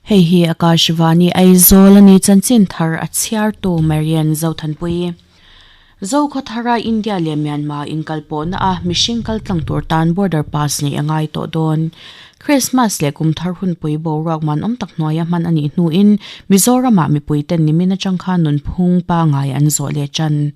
Hei hi Akashvani Aizawl a ni chanchin thar a chhiartu Marian Zothanpui. Zokhawthara India leh Myanmar inkalpawhna a mihring kaltlang tur tan border pass neih a ngai tawh dawn. Christmas leh kum thar hunpui boruak manawm tak hnuaia hman a nih hnuin Mizoramah mipuiten nimin atang khan nunphung pangngai an zawh leh tan.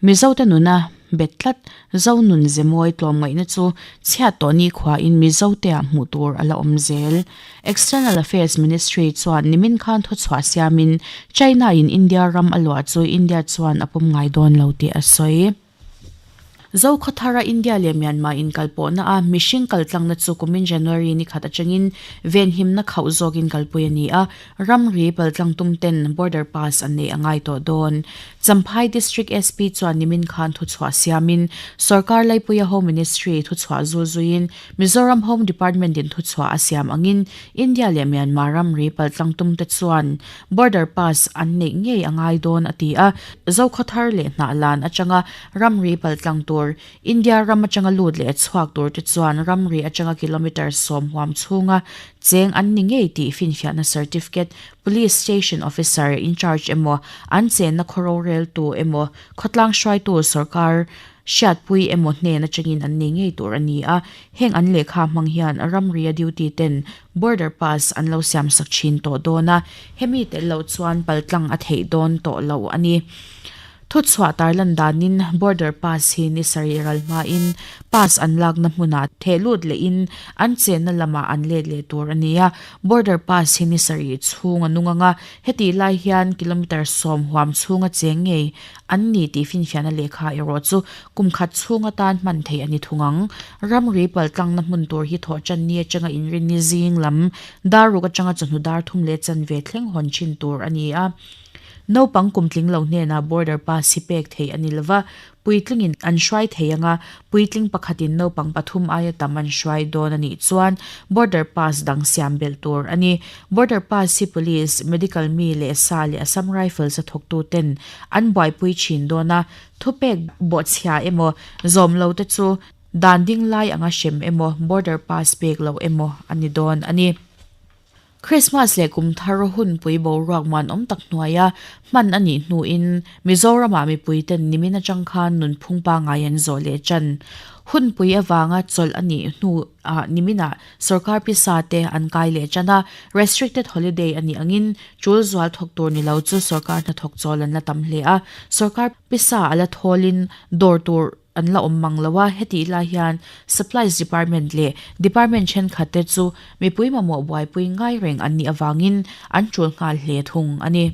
Mizote nuna bet tlat Zonun zemawi tlawmngaihna chu chhiat tawh nikhuain Mizoteah hmuh tur a la awm zel. External Affairs Ministry chuan nimin khan thuchhuah siamin China-in India ram a luah chu India chuan a pawm ngai dawn lo tih a sawi. Zokhawthara India leh Myanmar inkalpawhna a mihring kaltlangna chu kumin January ni khat atangin venhimna khauh zawkin kalpui a ni a, ramri paltlang tum ten border pass an neih a ngai tawh dawn. Champhai District SP chuan nimin khan thuchhuah siamin Sorkar Laipuia Home Ministry thuchhuah zul zuiin Mizoram Home Department in thuchhuah a siam angin India leh Myanmar ramri paltlang tum te chuan Border pass an neih ngei a ngai dawn a ti a, Zokhawthar leh Hnahlan atanga ramri paltlang tur, India ram atanga lut leh chhuak tur te chuan ramri atanga kilometre 10 huam chhunga cheng an ni ngei tih finfiahna certificate Police Station Officer in charge emaw an chenna khaw roreltu emaw khawtlang hruaitu sorkar Hriatpui emaw hnen atangin an nei ngei tur a ni a, heng an lehkha hmang hian ramria duty ten border pass an lo siam sak thin tawh dawn a, hemi tel loh chuan paltlang a theih dawn tawh lo a ni. Thuchhuah tarlan danin border pass hi ni sarih ral hmain pass an lakna hmunah theh lut lehin an chenna lamah an let leh tur a ni a, border pass hi ni sarih chhung a nung ang a, hetih lai hian kilometre 10 huam chhunga cheng ngei An ni tih finfiahna lehkha erawh chu kum khat chhung atan hman theih a ni thung ang. Ramri paltlangna hmun tur hi thawhṭan ni atanga inrinni zing lam dar ruk atanga chawhnu dar thum leh chanve thleng hawn thin tur a ni a. Naupang kum tling lo hnenah border pass hi pek theih a ni lova, puitlingin an hruai thei ang a, puitling pakhatin naupang pathum aia tam an hruai dawn a nih chuan border pass dang siam belh tur a ni. Border pass hi police, medical mi leh sa leh Assam Rifles a thawktuten An buaipui thin dawn a, thupek bawhchhia emaw, zawm lo te chu dan ding lai anga hrem emaw, border pass pek loh emaw a ni dawn a ni. Christmas leh kum thar hunpui boruak muanawm tak hnuaia hman a nih hnuin Mizoramah mipuiten nimin atang khan nunphung pangngai an zawh leh tan. Hunpui avanga chawlh a nih hnuah niminah Sorkar pisa te an kai leh tan a, restricted holiday a nih angin tul zual thawk tur ni lo chu sorkar hnathawk chawl an la tam hle a, sorkar pisa a la thawlin dawr tur an la awm mang lo a, hetih lai hian Supplies Department leh Department thenkhat te chu mipui mamawh buaipui ngai reng an nih avangin an tul nghal hle thung a ni.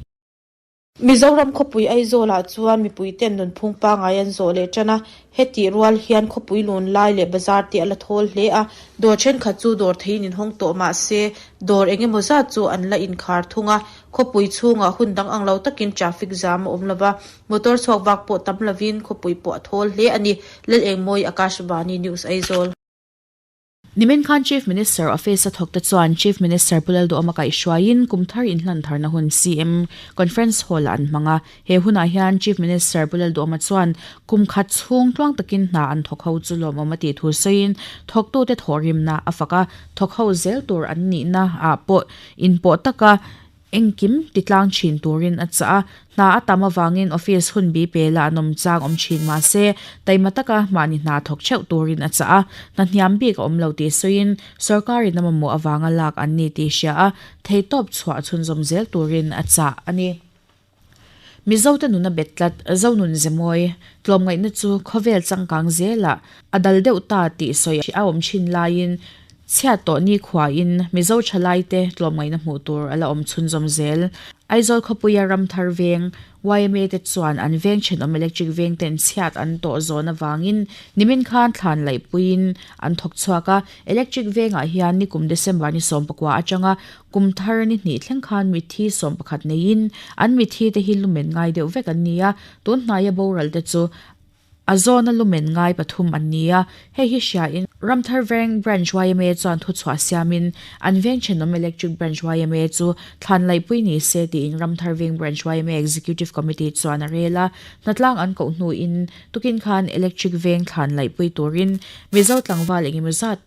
Mizoram khawpui Aizawlah chuan mipuiten nunphung pangngai an zawh leh tan a, hetih rual hian khawpui lun lai leh bazar te a la thawl hle a, dawr thenkhat chu dawr theiin inhawng tawh mah se dawr eng emaw zat chu an la inkhar thung a, khawpui chhungah hun dang ang lo takin traffic jam a awm lo va, motor chhuak vak pawh tam lovin khawpui pawh a thawl hle a ni, Lalengmawi Akashvani News Aizawl. Nimin khan Chief Minister Office a thawkte chuan Chief Minister Pu Lalduhawma kaihhruaiin kum thar inhlan tharna hun CM Conference Hall-ah an hmang a. He hunah hian Chief Minister Pu Lalduhawma chuan kum khat chhung tluang takin hna an thawk ho chu lawmawm a tih thu sawiin thawktute thawhrimna a fak a, thawk ho zel tur an nihna ah pawh inpawh taka Engkim ti tlang thin turin a chah a, hna a tam avangin office hun bi pela an awm chang awm thin mah se, taima taka mahni hna thawk theuh turin a chah a, hna hniam bik a awm lo tih sawiin sorkarin a mamawh avanga lak an ni tih hria a, theihtawp chhuah chhunzawm zel turin a chah a ni. Mizote nuna bet tlat, Zonun Zemawi, tlawmngaihna chu khawvel changkang zelah a dal deuh ta tih sawi a awm thin laiin chhiat tawh nikhuain Mizo thalaite tlawmngaihna hmuh tur a la awm chhunzawm zel. Aizawl khawpuia Ramthar veng yma te chuan an veng thenawm electric veng ten chhiat an tawh zawn avangin nimin khan thlan laihpuiin an thawk chhuak a, electric vengah hian nikum December ni 19 atanga Kum thar ni hnih thleng khan mitthi 11 neiin an mitthi te hi lumen ngai deuh vek an ni a, tun hnaia boral te chu a zawna lumen ngai pathum an ni a, hei hi hriain Ramthar Veng Branch yma chuan thuchhuah siamin an veng thenawm Electric Branch yma chu thlan laihpui ni se tiin Ramthar Veng Branch yma Executive Committee chuan a rel a, hnatlang an koh hnuin tukin khan Electric Veng thlan laihpui turin Mizo tlangval engemaw zat.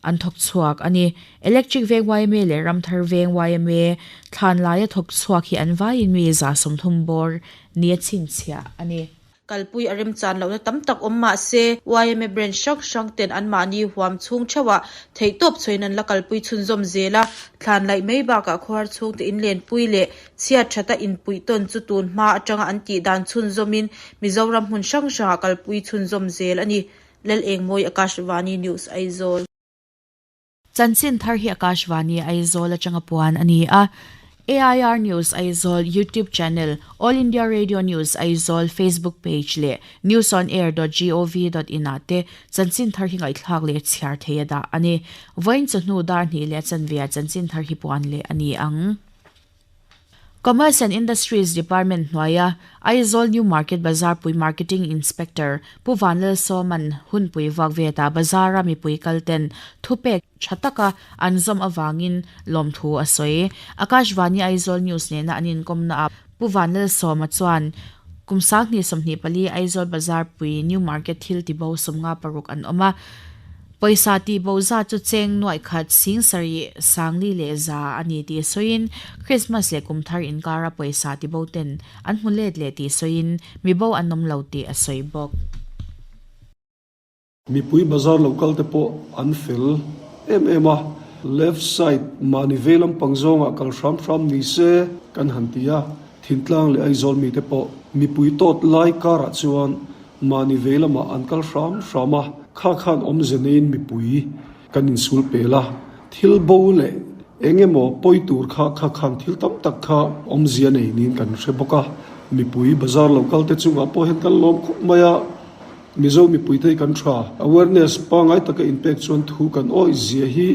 an thawk chhuak a ni. Electric Veng yma leh Ramthar Veng yma thlan laia thawk chhuak hi an vaiin mi 30 bawr nia chhinchhiah a ni. Kalpui a remchan lohna tam tak awm mah se, yma branch hrang hrang ten anmahni huam chhung theuhah theihtawp chhuahin an la kalpui chhunzawm zel a. Thlan laih mai bakah khawhar chhungte inlenpui leh chhiat thata inpuih tawn chu tun hma atanga an tih dan chhunzawmin Mizoram hmun hrang hrangah kalpui chhunzawm zel a ni. Lalengmawi Akashvani News Aizawl. Chanchin thar hi Akashvani Aizawl atanga puan a ni a. AIR News Aizawl YouTube channel, All India Radio News Aizawl Facebook page leh newsonair.gov.in ah te chanchin thar hi ngaihthlak leh chhiar thei a dah a ni. Vawiin chawhnu dar hnih leh a chanve ah chanchin thar hi puan leh a ni ang. Commerce and Industries Department hnuaia Aizawl New Market Bazarpui Marketing Inspector Pu Vanlalsawma'n hunpui vuak veta bazara mipui kalten thupek tha taka an zawm avangin lawmthu a sawi. Akashvani Aizawl News nena an inkawmnaah Pu Vanlalsawma chuan kum 2024 Aizawl Bazarpui New Market thil tibo 56 an awm a, Pawisa tih bo zat chu cheng nuaih khat sing sarih sangli leh za a ni tih sawiin Krismas leh kum thar inkara pawisa ti bo ten an hmu let leh tih sawiin mi bo an awm lo tih a sawi bawk. Mipui bazar lo kal te pawh an fel em em a, left side mahni vei lampang zawngah kal hram hram ni se kan han ti a, Thintlang leh Aizawl mite pawh mipui tawt lai karah chuan Mahni vei lamah an kal hram hram a, kha khan awmze neiin mipui kan insul pel a, thil bo leh eng emaw pawi tur kha kha khan thil tam tak kha awmzia nei niin kan hre bawk a, mipui bazar lo kal te chungah pawh hian kan lawm khawp mai a, Mizo mipui te hi kan tha. Awareness pangngai taka inpek chuan thu kan awih zia hi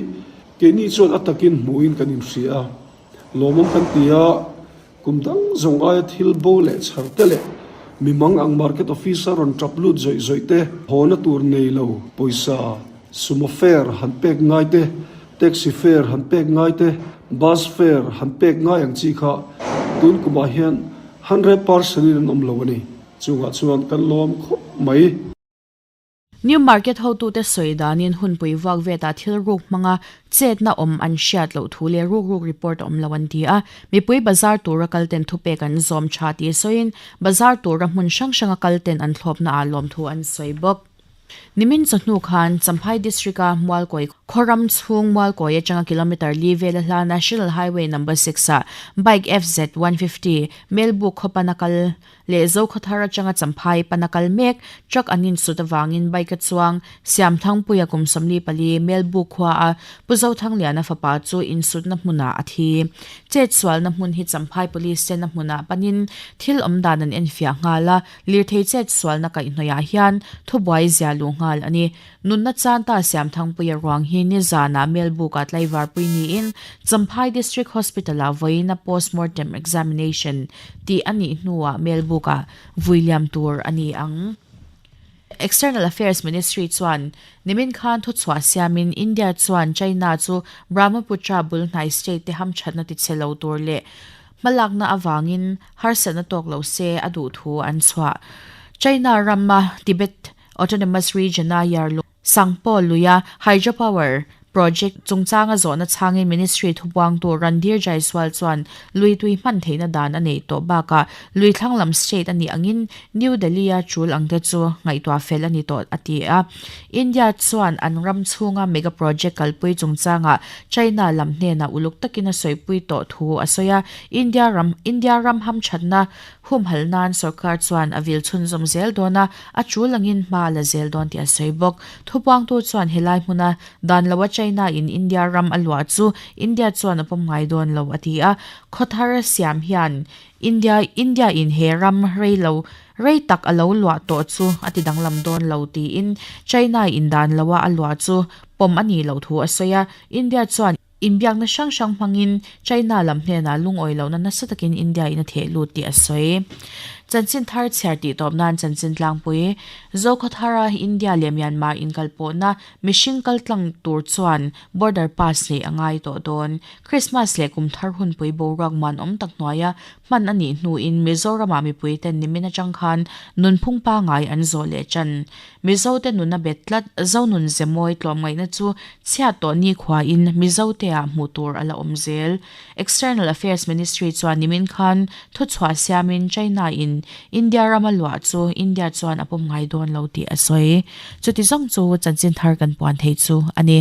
keini chuan a takin hmuhin kan inhria a, lawmawm kan ti a. Kum dang zawng aia thil bo leh chhar te leh mi mang ang market office a rawn tap lut zawih zawih te, hawna tur nei lo pawisa sumo fare han pek ngai te, taxi fare han pek ngai te, bus fare han pek ngai ang chi kha tun kumah hian 100% in an awm lo a ni. Chungah chuan kan lawm khawp mai. New Market hotute sawi danin hunpui vuak vetah thil ruk hmanga chetna awm an hriat loh thu leh ruk ruk report a awm lo an ti a. Mipui bazar tura kalten thupek an zawm tha tih sawiin bazar tura hmun hrang hranga kalten an thlawpna ah lawmthu an sawi bawk. Nimin chawhnu khan Champhai District-a Mualkawi khawram chhung Mualkawi atanga kilometre li vela hla National Highway Number 6-ah bike FZ 150 Melbuk khawpana kal leh Zokhawthar atanga Champhai pana kal mek truck an insut avangin bike a chuang Siamthangpuia kum 44 Melbu khua a Pu Zothangliana fapa chu insutna hmunah a thi. Chetsualna hmun hi Champhai Police ten a hmunah panin thil awm dan an enfiah nghal a, lirthei chetsualna kaihhnawihah hian thubuai zia luh nghal a ni. Nunna chan ta Siamthangpuia ruang hi nizanah Melbukah tlaivarpui niin Champhai District Hospital-ah vawiina postmortem examination tih a nih hnuah Melbukah vui liam tur a ni ang. External Affairs Ministry chuan nimin khan thuchhuah siamin India chuan China chu Brahmaputra bul hnai state te hamthatna tichhe lo tur leh hmalakna avangin harsatna tawk lo se a duh thu an chhuah. China rama Tibet Autonomous Region-a Yarlung Sangpo luia hydropower project chungchanga zawhna chhangin Ministry thubuangtu Randhir Jaiswal chuan lui tui hman theihna dan a neih tawh bakah lui thlang lam state a nih angin New Delhi-a tul ang te chu ngaihtuah fel a ni tawh a ti a. India chuan an ram chhunga mega project kalpui chungchangah China lam hnenah uluk takin a sawipui tawh thu a sawi a. India ram India ram hamthatna Humhalh nan sorkar chuan a vil chhunzawm zel dawn a, a tul angin hma a la zel dawn tih a sawi bawk. Thupuangtu chuan helai hmuna dan loa China in India ram a luah chu India chuan a pawm ngai dawn lo a ti a. Khawthar siam hian India India in he ram rei lo rei tak a lo luah tawh chu a ti danglam dawn lo tiin China in dan loa a luah chu pawm a nih loh thu a sawi a. India chuan Inbiakna hrang hrang hmangin China lam hnenah lungawi lohna nasa takin India in a theh lut tih a sawi. Chanchin thar chhiar tih tawp nan chanchin tlangpui Zokhawthara India leh Myanmar inkalpawhna mihring kaltlang tur chuan border pass neih a ngai tawh dawn. Krismas leh kum thar hunpui boruak muanawm tak hnuaia hman a nih hnuin Mizoramah mipuiten nimin atang khan nunphung pangngai an zawh leh tan. Mizote nuna bet tlat Zonun Zemawi tlawmngaihna chu chhiat tawh nikhuain Mizoteah hmuh tur a la awm zel. External Affairs Ministry chuan nimin khan thuchhuah siamin China-in India rama luah chu India chuan a pawm ngai dawn lo tih a sawi. Chuti zawng chu chanchin thar kan puan thei chu a ni.